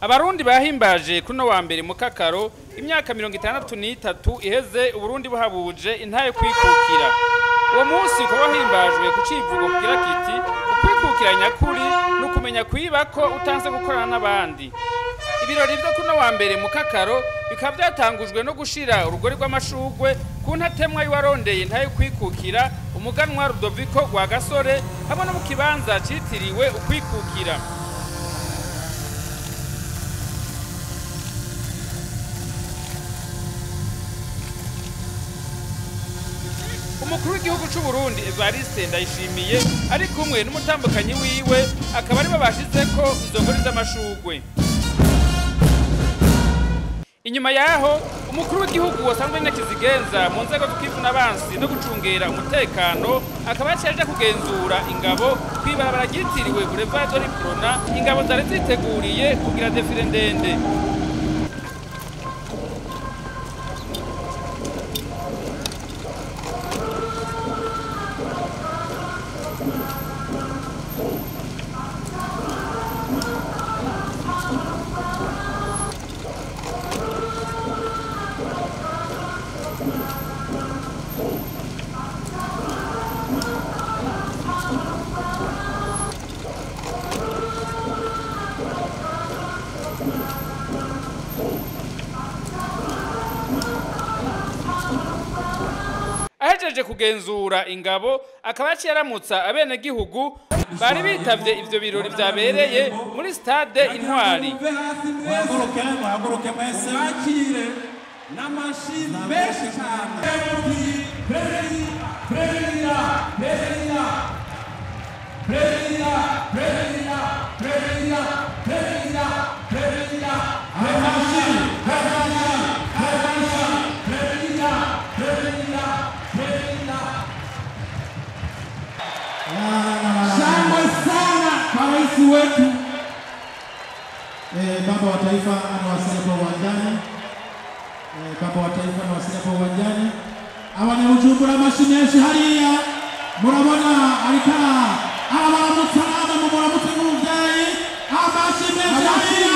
Abarundi bahimbaje kuno wa mbere mu Kakaro imyaka 63 iheze Uburundi buhabuje intaye kwikukira. Uwo munsi ko wahimbajwe ku civugo kugira kiti ukwikukira nyakuri no kumenya kwibako utanze gukorana n'abandi. Ibirori vyo kuno wa mbere mu Kakaro bikaba byatangujwe no gushira urugori rw'amashugwe ku ntatemwa y'uwarondeye intaye kwikukira umuganwa Rudoviko rwa Gasore hamwe no mu kibanza citiriwe ukwikukira. Umukuru w'igihugu c'u Burundi Evariste Ndayishimiye ari kumwe n'umutambukanyi wiwe akaba ari babashizeko izo ngori z'amashugwe. Inyuma yaho umukuru w'igihugu wasanzwe n'akizigenza mu nzego z'ukivuna abansi no gucungera umutekano akaba yaje kugenzura ingabo kwibarabara ryitiriwe Boulevard de l'Iprona, ingabo zari ziteguriye kugira defile ndende. Ahejeje kugenzura ingabo akaba yaramutsa abene gihugu bari bitavye ivyo birori vyabereye muri stade Intwari. Muhaguruke mwese bakire n'amashi menshi cyane. Perezida perezida perezida perezida perezida perezida perezida amashi perezida perezida perezida. Shangwe sana kwa rais wetu. Baba wa taifa anawasili kwa uwanjani. Baba wa taifa anawasili kwa uwanjani. Abanyabujumbura amashimeshi hariya murabona arika arabaramutsa muramutse nk'umuvyeyi. Amashimeshi hariya,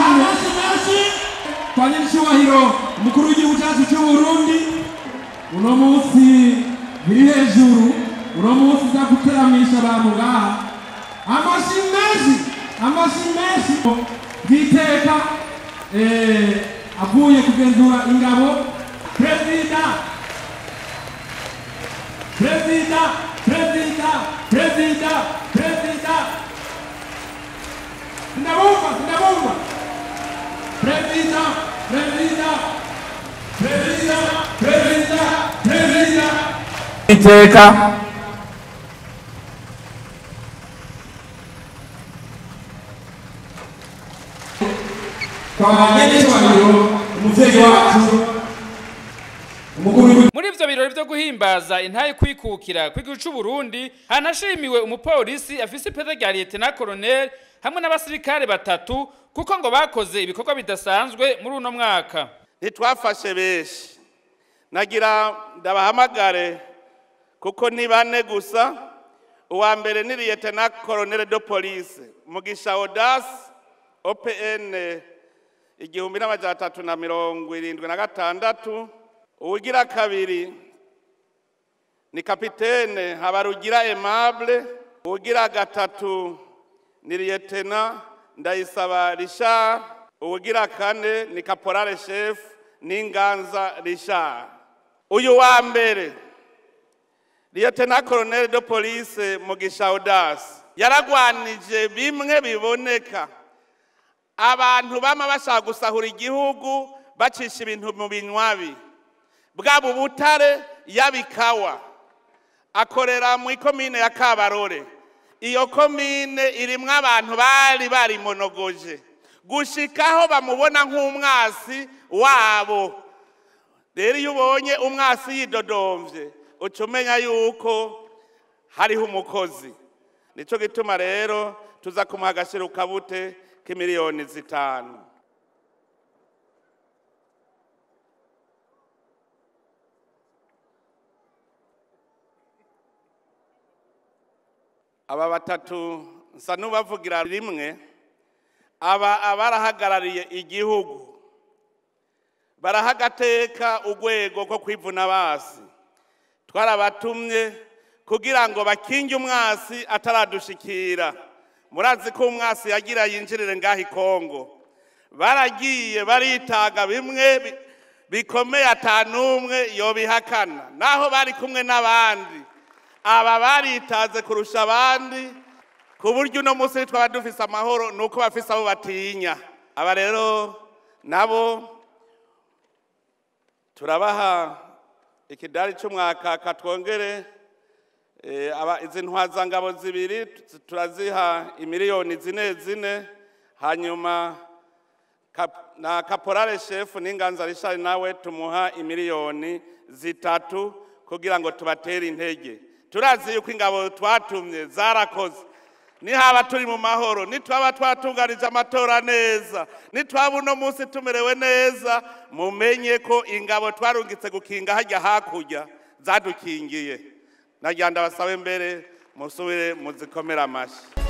amashimeshi kwa nyir'icyubahiro umukuru w'igihugu cyacu cy'u Burundi. Uno munsi biri hejuru, uno munsi za guteramisha abantu ngaha. Amashimeshi, amashimeshi bw'iteka avuye kugenzura ingabo. Perezida perezida perezida perezida perezida, sindabumva sindabumva. Perezida perezida perezida perezida perezida iteka. Kwa nyir'icyubahiro umuvyeyi wacu umukuru. Muri ivyo birori vyo guhimbaza intaye kwikukira kw'igihugu c'u Burundi hanashimiwe umupolisi afise ipete rya Lieutenant Colonel hamwe n'abasirikare batatu kuko ngo bakoze ibikorwa bidasanzwe muri uno mwaka. Ntitwafashe benshi, nagira ndabahamagare kuko ni bane gusa. Uwa mbere ni Lieutenant Colonel de Police Mugisha Audace OPN 1376. Uwigira kabiri ni Kapitene Habarugira Aimable. Uwigira gatatu ni Lieutenant Ndayisaba Richard. Uwigira kane ni Caporal Chef Ninganza Richard. Uyu wa mbere Lieutenant Colonel de Police Mugisha Audace yaragwanije bimwe biboneka abantu bama bashaka gusahura igihugu bacisha ibintu mu binywabi bwabo butare yabikawa. Akorera mu ikomine ya Kabarore. Iyo komine irimwo abantu bari barimonogoje gushikaho bamubona nk'umwasi wabo. Rero iyo ubonye umwasi yidodomvye uca umenya yuko hariho umukozi. Nico gituma rero tuza kumuha agashirukabute k'imiliyoni 5. Aba batatu nsa n'ubavugira rimwe. Aba abarahagarariye igihugu, barahagateka urwego rwo kwivuna basi. Twarabatumye kugira ngo bakinge umwasi ataradushikira. Murazi ko umwasi yagira yinjirire ngaho i Kongo, baragiye baritaga bimwe bikomeye, atanumwe yobihakana, naho bari kumwe n'abandi. Aba baritaze kurusha abandi, ku buryo uno munsi twaba dufise amahoro nuko bafise abo batinya. Aba rero nabo turabaha ikidari cy'umwaka, katwongere izi ntwazangabo zibiri turaziha imiliyoni 4 4, hanyuma na kaporale shefu n'Inganza Richard nawe tumuha imiliyoni 3 kugira ngo tubatere intege. Turazi yuko ingabo twatumye zarakoze. Nihaba turi mu mahoro, nitwaba twatunganije amatora neza, nitwaba uno munsi tumerewe neza, mumenye ko ingabo twarungitse gukinga hajya hakurya zadukingiye. Nagira ndabasabe mbere musubire muzikomera amashi.